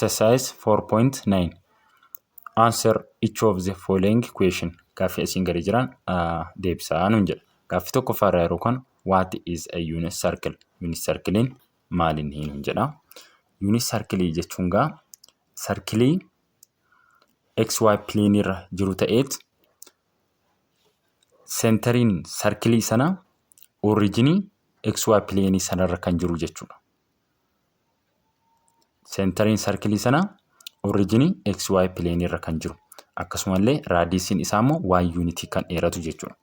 Exercise 4.9. Answer each of the following question. Gaaffii asiin gadi jiran deebisaa nuun jedha. Gaaffii tokkoffaa irraa yeroo kana, what is a unit circle? Unit circlein maal inni nuun jedha. Unit circle jechuun gaa sarkilii XY plane irra jiru ta'eet centeriin sarkilii sana originii XY plane sanarra kan jiru jechuudha. Centeriin sarkilii sanaa originii XY plane irra kan jiru. Akkasumallee radiusiin isaa immoo 1 unitii kan dheeratu jechuudha.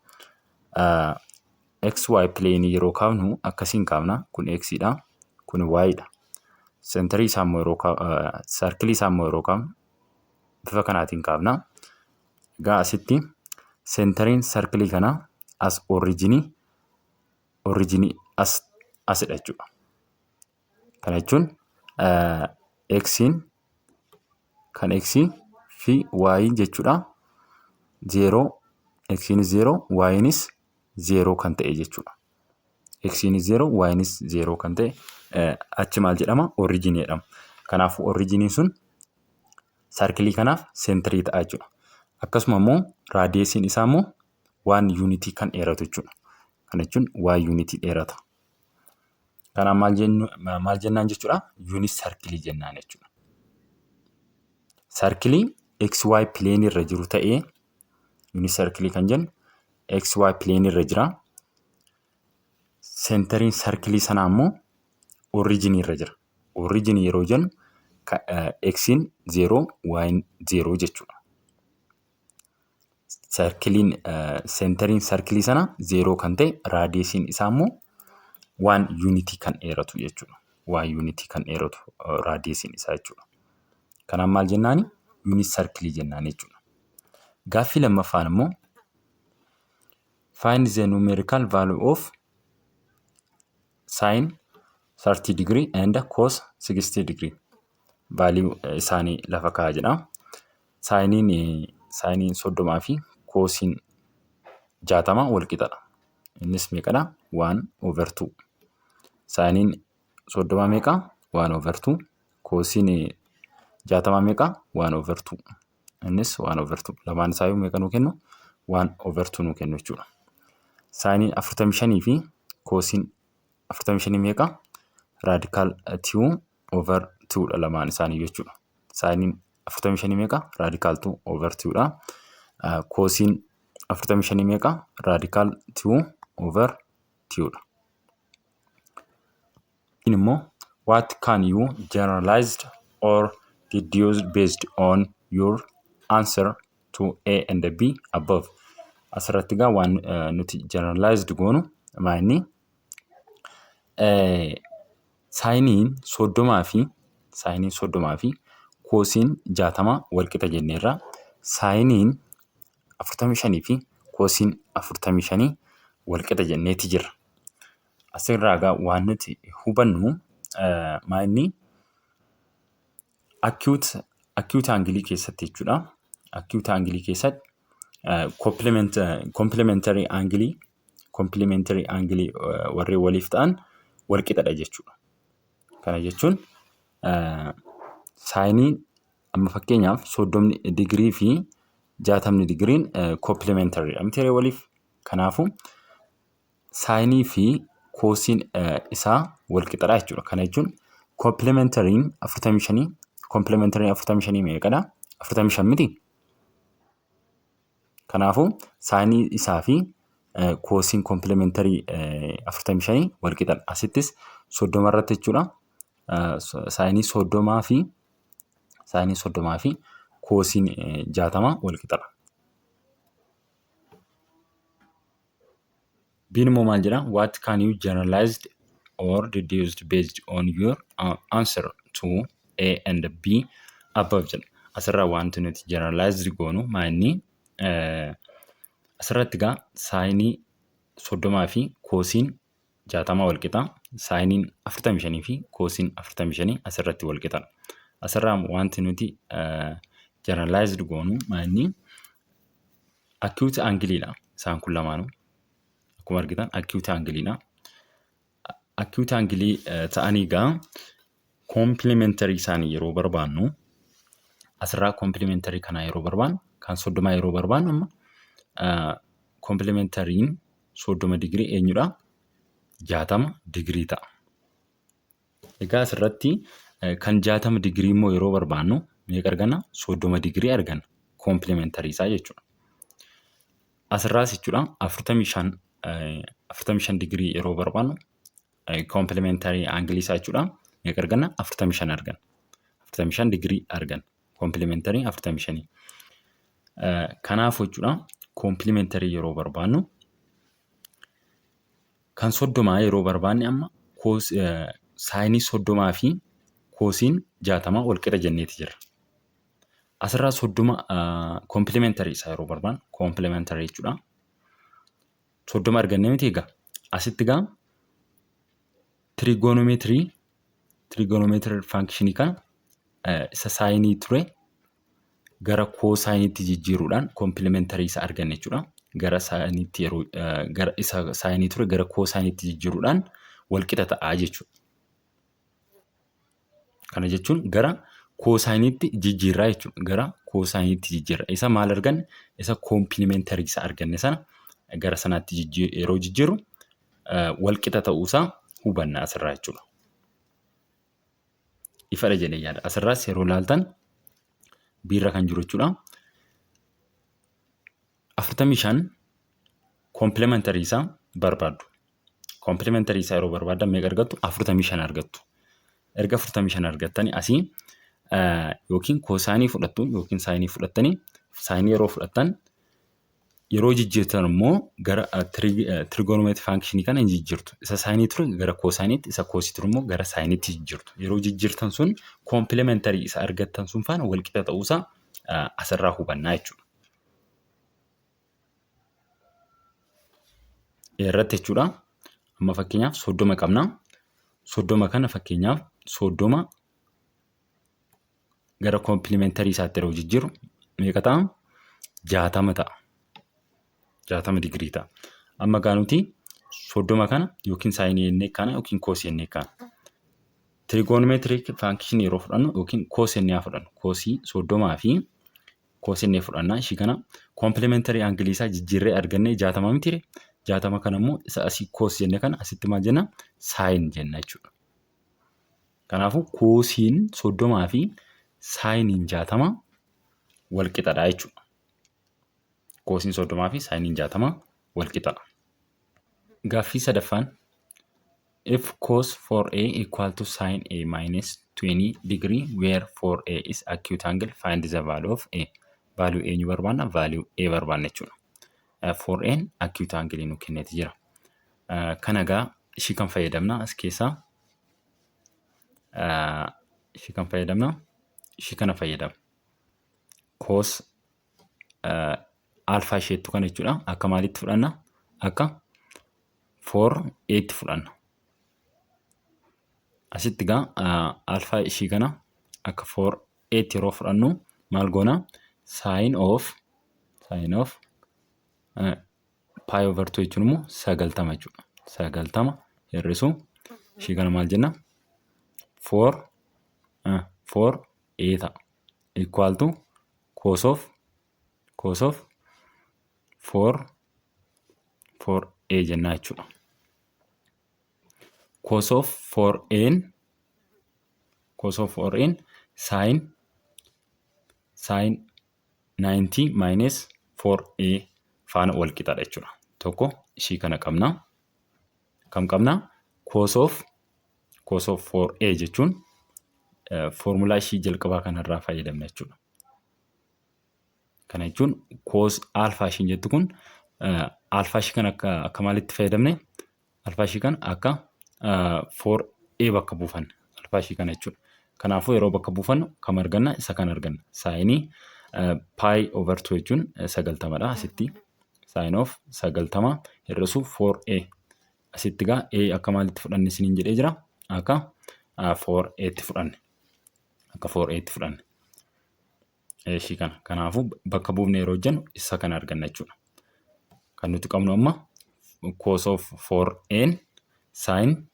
XY plane yeroo kaafnu akkasiin kaafna. Kun X dha. Kun Y dha. Centerii isaa immoo yeroo, sarkilii isaa immoo yeroo kaafnu bifa kanaatiin kaafna. Egaa asitti centeriin sarkilii kanaa as originii as asidha jechuudha. Kana jechuun X'n kan X fi Y jechuudha. Zeeroo, X'nis zeeroo, Y'nis zeeroo kan ta'e jechuudha. X'nis zeeroo, Y'nis zeeroo kan ta'e achi maal jedhama? Originii jedhama. Kanaafuu originiin sun sarkilii kanaaf centerii ta'a jechuudha. Akkasuma immoo radiusiin isaa immoo 1 unitii kan dheeratu jechuudha. Kana jechuun 1 unitii dheerata. Kanaaf maal jennaan jechuudha? Unit circleii jennaan jechuudha. Sarkilii XY plane irra jiru ta'ee, unit circleii kan jennu XY plane irra jira. Centeriin sarkilii sanaa immoo originii irra jira. Originii yeroo jennu X'n zeeroo, Y'n zeeroo jechuudha. Sarkiliin, centeriin sarkilii sanaa zeeroo kan ta'e, radiusiin isaa immoo 1 unitii kan dheeratu jechuudha. 1 unitii kan dheeratu radiusiin isaa jechuudha. Kanaaf maal jennaani? Unit circleii jennaan jechuudha. Gaaffii lammaffaan immoo, find the numerical value of sin 30 degree and cos 60 degree. Value isaanii lafa kaa'aa jedha. Sineiin 30 fi cosiin 60 wal qixadha. Innis meeqadha? 1 over 2. Sineiin 30 meeqa? 1 over 2. Cosiin 60 meeqa? 1 over 2. Innis 1 over 2. Lamaan isaayyuu meeqa nuu kennu? 1 over 2 nuu kennu jechuudha. Sineiin 45 fi cosiin 45 meeqa? Radical 2 over 2dha lamaan isaanii jechuudha. Sineiin 45 meeqa? Radical 2 over 2dha. Cosiin 45 meeqa? Radical 2 over 2dha. Immoo, what can you generalized or deduce based on your answer to A and B above? Asirratti egaa waan nuti generalized goonu maal? Sineiin 30 fi cosiin 60 wal qixa jenneerra. Sineiin 45 fi cosiin 45 wal qixa jenneeti jirra. Asirraa egaa waan nuti hubannu maal? Acute angle keessatti jechuudha. Acute angle keessatti complementary angle warreen waliif ta'an wal qixadha jechuudha. Kana jechuun sineii amma fakkeenyaaf 30 digirii fi 60 digiriin complementarydha miti waliif? Kanaafuu sineii fi cosiin isaa wal qixadha jechuudha. Kana jechuun complementaryn 45, complementaryn 45 meeqadha? 45 miti? Kanaafuu sineii isaa fi cosiin complementary 45 wal qixadha. Asittis 30 irratti jechuudha. Sineii 30 fi cosiin 60 wal qixadha. B'n immoo maal jedhaa? What can you generalized or deduced based on your answer to A and B above jedha. Asirraa wanti nuti generalized goonu maal? Asirratti egaa sineii 30 fi cosiin 60 wal qixa. Sineiin 45 fi cosiin 45 asirratti wal qixadha. Asirraa wanti nuti generalized goonu maal? Acute angleidha isaan kun lamaanuu. Akkuma argitan acute angleidha. Acute angle ta'anii egaa Complementary isaanii yeroo barbaannu, asirraa complementary kanaa yeroo barbaannu, kan 30 yeroo barbaannu, amma complementaryn 30 digirii eenyudha? 60 digirii ta'a. Egaa asirratti kan 60 digirii immoo yeroo barbaannu meeqa arganna? 30 digirii arganna. Complementary isaa jechuudha. Asirraas jechuudha 45 digirii yeroo barbaannu complementary angle isaa jechuudha. Meeqa arganna? 45 arganna. 45 digirii arganna. Complementary 45. Kanaaf jechuudha complementary yeroo barbaannu, kan 30 yeroo barbaanne, amma sine 30 fi cosine 60 wal qixa jenneeti jira. Asirraa 30 complementary isaa yeroo barbaannu, complementary jechuudha. 30 argannee miti? Egaa asitti gaa trigonometry function kana isa sine ture gara cosineitti jijjiiruudhaan complementary isaa arganne jechuudha. Gara sineitti yeroo gara isa sine ture gara cosineitti jijjiiruudhaan wal qixa ta'aa jechuudha. Kana jechuun gara cosineitti jijjiirraa jechuudha. Gara cosineitti jijjiirra. Isa maal arganne? Isa complementary isaa arganne sana gara sanaatti yeroo jijjiirru wal qixa ta'uusaa hubanna asirraa jechuudha. Ifadha jedhee yaada. Asirraas yeroo ilaaltan biirra kan jiru jechuudha. 45 complementary isaa barbaaddu. Complementary isaa yeroo barbaaddan meeqa argattu? 45 argattu. Erga 45 argattanii asii yookiin cosine fudhattu yookiin sine fudhattanii, sine yeroo fudhattan, yeroo jijjiirtan immoo gara trigonometry function kana hin jijjiirtu. Isa sine ture gara cosineitti, isa cos ture immoo gara sineitti jijjiirtu. Yeroo jijjiirtan sun complementary isa argattan sun faana wal qixa ta'uusaa asirraa hubannaa jechuudha. Irratti jechuudha. Amma fakkeenyaaf 30 qabna. 30 kana, fakkeenyaaf 30 gara complementary isaatti yeroo jijjiiru meeqa ta'a? 60 ta'a. 60 digirii ta'a. Amma gaa nuti 30 kana yookiin sine jennee kana yookiin cos jennee kana. Trigonometric function yeroo fudhannu yookiin cos jennee haa fudhannu. Cos 30 fi cos jennee fudhannaa, ishii kana complementary angle isaa jijjiirree argannee 60 miti? 60 kana immoo isa asii cos jenne kana asitti maal jenna? Sine jenna jechuudha. Kanaafuu cosine 30 fi sineiin 60 wal qixadha jechuudha. Cosine 30 fi sineiin 60 wal qixadha. Gaaffii sadaffaan, if cos 4A equal to sin A minus 20 degree, where 4A is acute angle, find the value of A. Value eenyu barbaanna? Value A barbaanna jechuudha. 4A'n acute angle nu kenneeti jira. Kana egaa ishii kan fayyadamna, as keessaa ishii kan fayyadamna, ishii kana fayyadamna. Cos alpha isheettu kana jechuudha. Akka maalitti fudhanna? Akka 4A'tti fudhanna. Asitti egaa alpha ishii kana akka 4A'tti yeroo fudhannu maal goona? Sine of pi over 2 jechuun immoo 90 jechuudha. 90 hir'isu ishii kana maal jenna? 4 A ta'a. Equal to cos of 4 A jennaa jechuudha. Cos of 4A'n, cos of 4A'n sine 90 minus 4A faana wal qixadha jechuudha. Tokko ishii kana qabna. Kam qabna? Cos of 4A jechuun foormulaa ishii jalqabaa kanarraa fayyadamna jechuudha. Kana jechuun cos alpha ishiin jettu kun alpha ishii kana akka maalitti fayyadamne? Alpha ishii kana akka 4A bakka buufanne, alpha ishii kana jechuudha. Kanaafuu yeroo bakka buufannu kam arganna? Isa kan arganna. Sine pi over 2 jechuun 90dha asitti. Sine of 90 hir'isu 4A. Asitti gaa A akka maalitti fudhanne isiniin jedhee jira? Akka 4A'tti fudhanne. Akka 4A'tti fudhanne. Ishii kana. Kanaafuu bakka buufne yeroo hojjennu isa kana arganna jechuudha. Kan nuti qabnu amma cos of 4A'n sine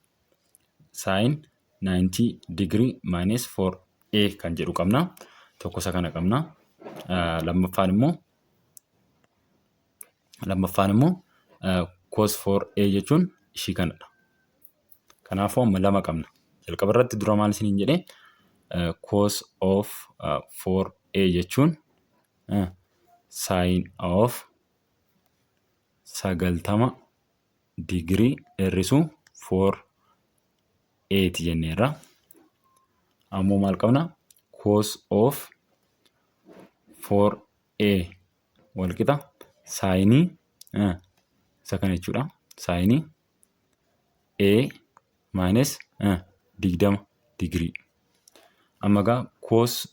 90 degree minus 4A kan jedhu qabna. Tokko isa kana qabna. Lammaffaan immoo cos 4A jechuun ishii kanadha. Kanaafuu amma lama qabna. Jalqaba irratti dura maal isiniin jedhee? Cos of 4A jechuun sin of 90 digirii hir'isuu 4A ti jenneerra. Ammoo maal qabna? Cos of 4A walqixa saayinii isa kana jechuudha. Saayinii A minus 20 digirii. Amma egaa cos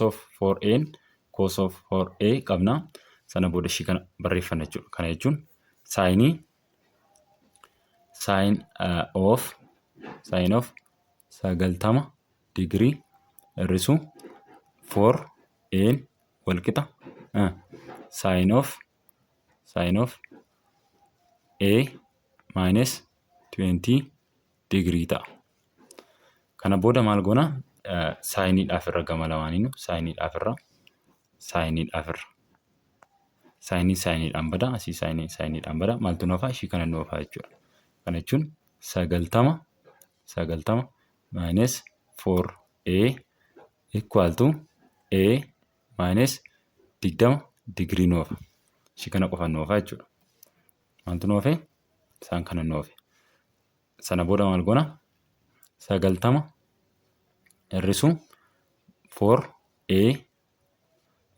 of 4A, cos of 4A qabna. Sana booda ishii kana barreeffanna jechuudha. Kana jechuun saayinii sin of 90 digirii hir'isuu 4A walqixa sin of A minus 20 digirii ta'a. Kana booda maal goona? Saayiniidhaaf irra gama lamaaniinuu saayiniidhaaf irra, saayiniidhaaf irra. Saayinii saayiniidhaan bada, asii saayinii saayiniidhaan bada, maaltu nu hafaa? Ishii kana nu hafaa jechuudha. Kana jechuun 90 minus 4A equal to A minus 20 digirii nu hafa. Ishii kana qofa nu hafa jechuudha. Maaltu nu hafe? Isaan kana nu hafe. Sana booda maal goona? 90 hir'isuu 4A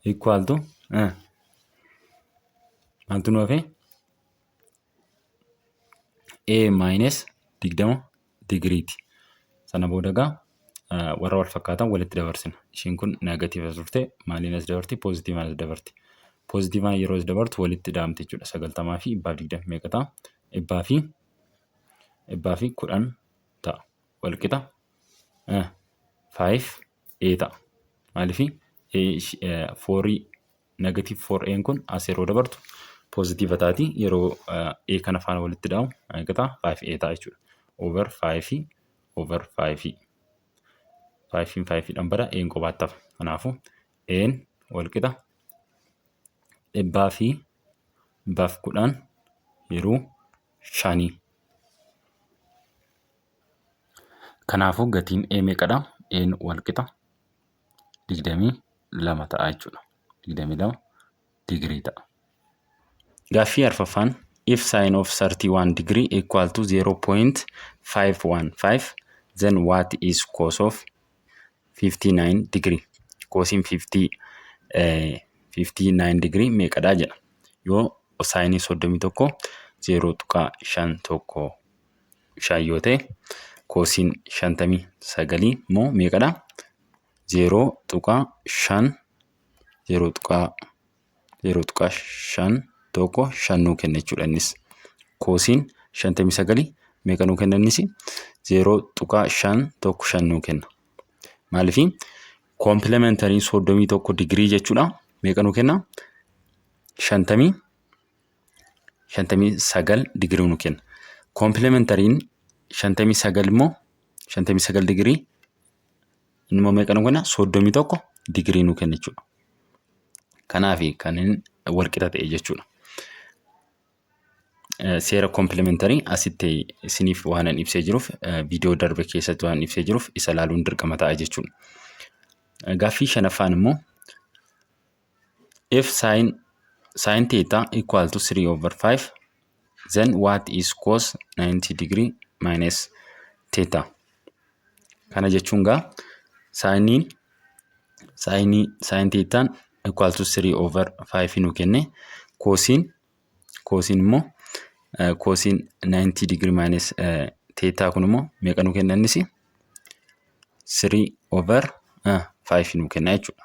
equal to maaltu nu hafe? A minus 20 digiriiti. Sana booda egaa warra wal fakkaatan walitti dabarsina. Ishiin kun negative turte maaliin as dabarti? Poozitiivaan as dabarti. Poozitiivaan yeroo as dabartu walitti ida'amti jechuudha. 90 fi 120 meeqa ta'a? 110 ta'a. Walqixa 5 A ta'a. Maaliifii fourii negative 4A'n kun as yeroo dabartu poozitiiva taati. Yeroo A kana faana walitti ida'amu meeqa ta'a? 5A ta'a jechuudha. Over 5 over 5. 5 5dhaan bada, A'n qobaatti hafa. Kanaafuu A'n walqixa 110 yeroo shanii. Kanaafuu gatiin A meeqadha? A'n walqixa 22 ta'a jechuudha. 22 digirii ta'a. Gaaffii arfaffaan, if sin of 31 degree equal to 0.515, then what is cos of 59 degree? Koosiin 50 59 degree meeqadha jedha. Yoo saayinii 31 0.515 yoo ta'e, koosiin 59 immoo meeqadha? 0.5 0.0515 nuu kenna jechuudha innis. Koosiin 59 meeqa nuu kenna innis? 0.515 nuu kenna. Maaliifii complementariin 31 digirii jechuudha. Meeqa nuu kenna? 59 digirii nuu kenna. Complementariin 59 immoo, 59 digirii inni immoo meeqa nuu kenna? 31 digirii nuu kenna jechuudha. Kanaaf kan inni walqixa ta'e jechuudha. Seera complementarii asitti isiniif waan an ibsee jiruuf, viidiyoo darbe keessatti waan ibsee jiruuf, isa ilaaluun dirqama ta'a jechuudha. Gaaffii shanaffaan immoo, if sin theta equal to 3 over 5, then what is cos 90 degree minus theta? Kana jechuun gaa saayiniin saayinii sin thetaan equal to 3 over 5 nu kenne, koosiin immoo koosiin 90 degree minus theta kun immoo meeqa nu kenna innis? 3 over 5 nu kenna jechuudha.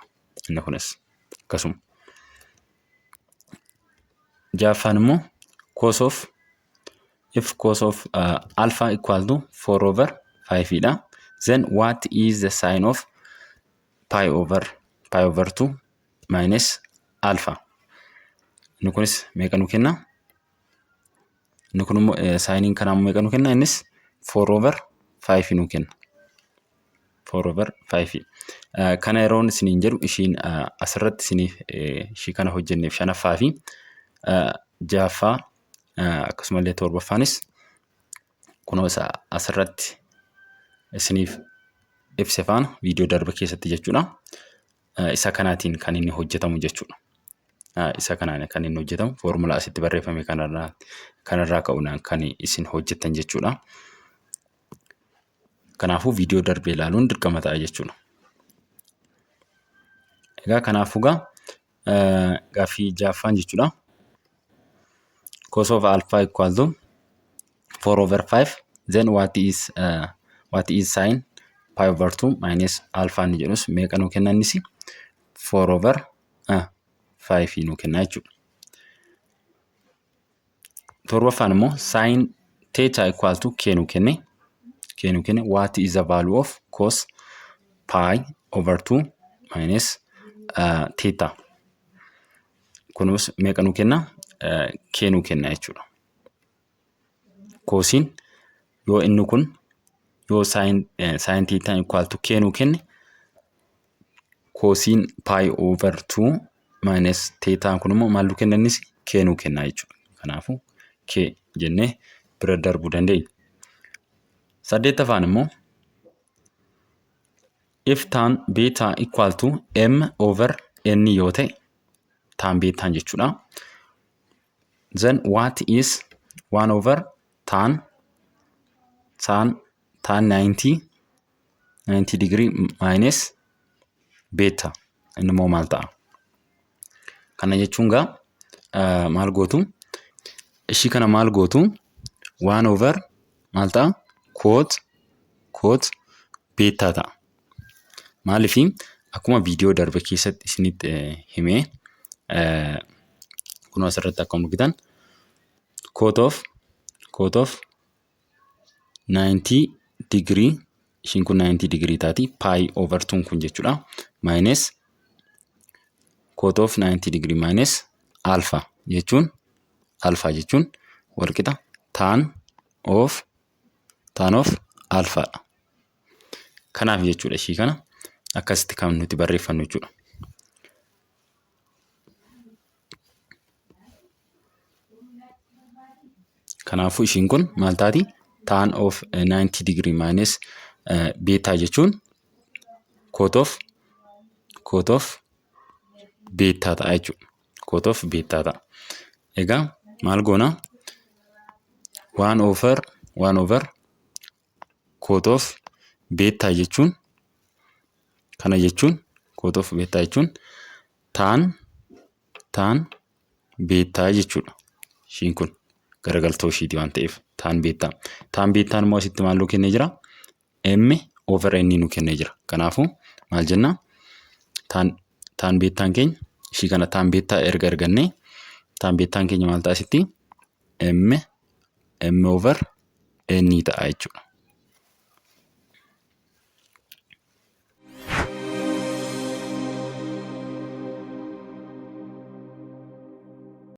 Inni kunis akkasuma. Ja'affaan immoo cos of if cos of alpha equal to 4 over 5 dha. Then what is the sine of pi over 2 minus alpha? Inni kunis meeqa nu kenna? Inni kun immoo saayiniin kanaa meeqa nu kenna? Innis 4 over 5 nuu kenna. 4 over 5. Kana yeroon isiniin jedhu ishiin asirratti isiniif ishii kana hojjenneef shanaffaa fi ja'affaa akkasumallee torbaffaanis kunoo isa asirratti isiniif ibse faana viidiyoo darbe keessatti jechuudha. Isa kanaatiin kan inni hojjetamu jechuudha. Isa kanaan kan inni hojjetamu foormulaa asitti barreeffame kanarraa ka'uudhaan kan isin hojjettan jechuudha. Kanaafuu viidiyoo darbe ilaaluun dirqama ta'a jechuudha. Egaa kanaafuu gaa gaaffii ja'affaan jechuudha. Cos of alpha equal to 4 over 5, then what is sin pi over 2 minus alpha inni jedhus meeqa nuu kenna? Innis 4 over 5 nuu kenna jechuudha. Torbaffaan immoo sin theta equal to k nuu kenne, k nuu kenne. What is the value of cos pi over 2 minus theta? Kunis meeqa nuu kenna? K nuu kenna jechuudha. Cosiin yoo inni kun yoo sin theta equal to k nuu kenne, cosiin pi over 2 minus theta kun immoo maal nuu kenna? Innis k nuu kenna jechuudha. Kanaafuu k jennee bira darbuu dandeenya. Saddeettaffaan immoo if tan beta equal to m over n yoo ta'e, tan betaan jechuudha. Then what is 1 over tan 90 degree minus beta? Inni immoo maal ta'a? Kana jechuun gaa maal gootu? Ishii kana maal gootu? 1 over maal ta'a? Cot beta ta'a. Maaliifii akkuma viidiyoo darbe keessatti isinitti himee, kunoo asirratti akkuma argitan cot of 90 degree, ishiin kun 90 degree taati, pi over 2 kun jechuudha, minus cot of 90 degree minus alpha jechuun walqixa tan of alphaadha. Kanaaf jechuudha ishii kana akkasitti kan nuti barreeffannu jechuudha. Kanaafuu ishiin kun maal taati? Tan of 90 degree minus beta jechuun cot of beta ta'a jechuudha. Cot of beta ta'a. Egaa maal goona? 1 over 1 over cot of beta jechuun, kana jechuun cot of beta jechuun tan beta jechuudha. Ishiin kun garagaltoo ishiiti waan ta'eef tan beta. Tan betaan immoo asitti maal nuu kennee jira? M over N nu kennee jira. Kanaafuu maal jennaa? Tan betaan keenya, ishii kana tan beta erga argannee, tan betaan keenya maal ta'a asitti? M over N ta'a jechuudha.